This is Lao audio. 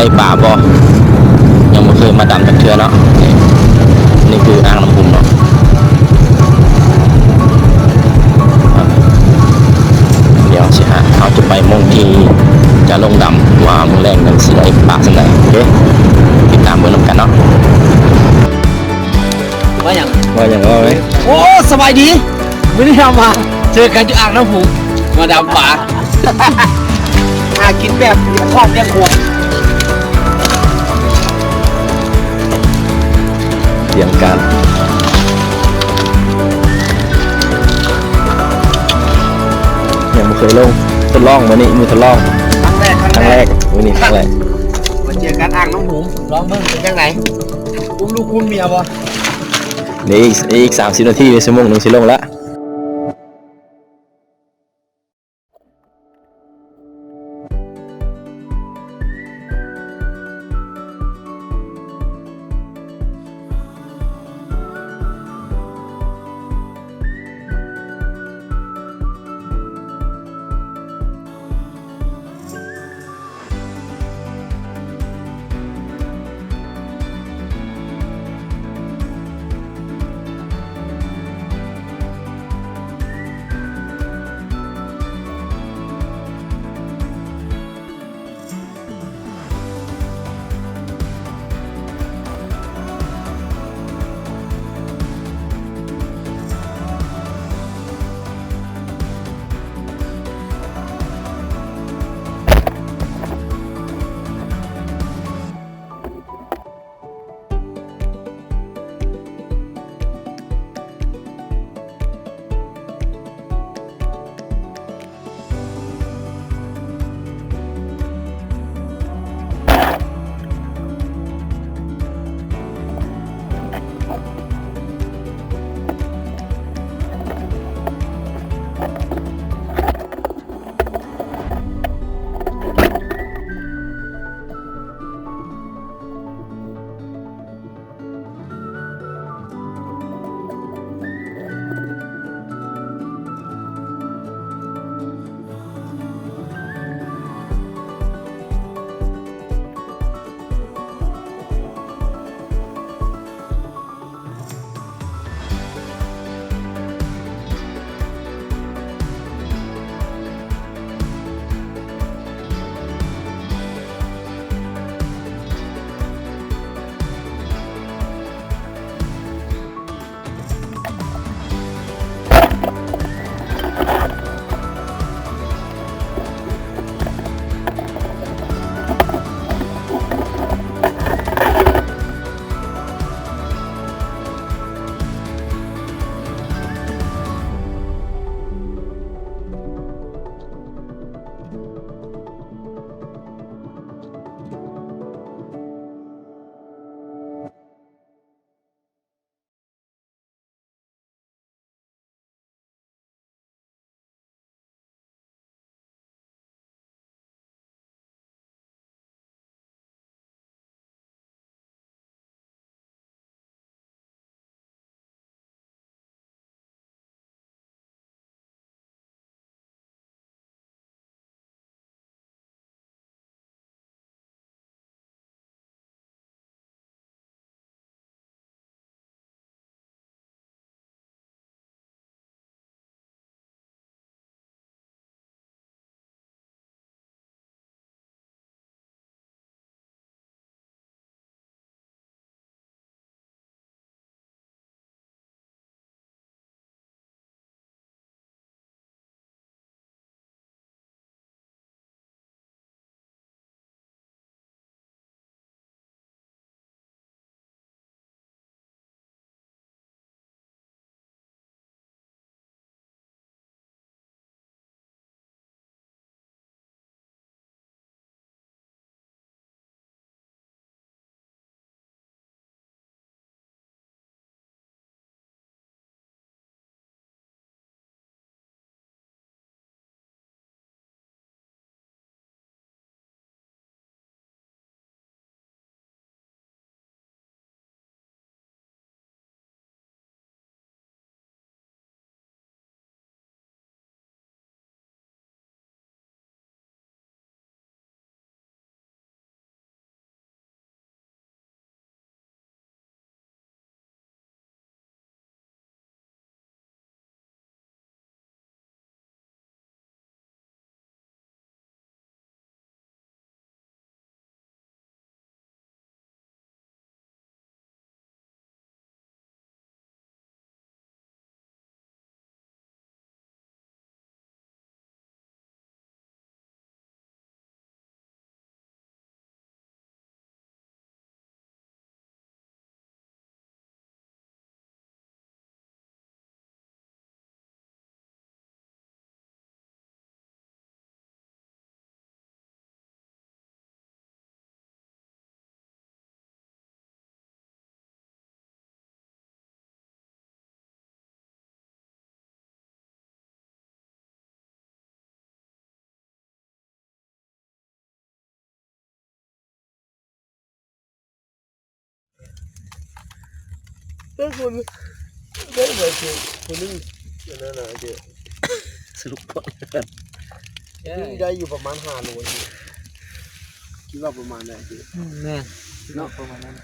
ໄດ້ປາບໍ່? ຍັງບໍ່ເຄີຍມາດຳຈັກເທື່ອເນາະ. ນີ້ຄືອ່າງນ້ຳຫຸມເນາະ. ດຽວເຮົາຊິຫາ ເຮົາຈະໄປໝ່ອງທີ່ຈະລົງດຳ ວ່າມື້ແລງນັ້ນຊິໄດ້ປາສ່ຳໃດ. ໂອເຄ ຕິດຕາມເບິ່ງນຳກັນເນາະ. ວ່າຫຍັງ? ວ່າຫຍັງ? ເວົ້າເລີຍ. ໂອ້ ສະບາຍດີ. ມື້ນີ້ເຮົາມາເຈີກັນຢູ່ອ່າງນ້ຳຫຸມ ມາດຳປາ. ຫາກິນແບບຮອດແບບໂຫດ. ຕຽມການ ຍັງບໍ່ເຄີຍລົງ ທົດລອງມື້ນີ້ ມື້ທົດລອງ ຄັ້ງແລກ ຄັ້ງແລກ ມື້ນີ້ຄັ້ງແລກ. ມາເຈີກັນອ່າງນ້ຳຫຸມ ລອງເບິ່ງເປັນຈັ່ງໃດ. ກຸມລູກກຸມເມຍບໍ່? ເດ ອີກ ອີກສາມສິບນາທີ ຫຼື ຊົ່ວໂມງໜຶ່ງຊິລົງລະ. เอ้ยคุณได้เลยคือคุณนึ่งอันนั้นนะเจ๊ สรุปก่อน นี่ได้อยู่ประมาณห้าโลเจ๊ คิดว่าประมาณไหนเจ๊ อืม แม่น เนาะ ประมาณนั้น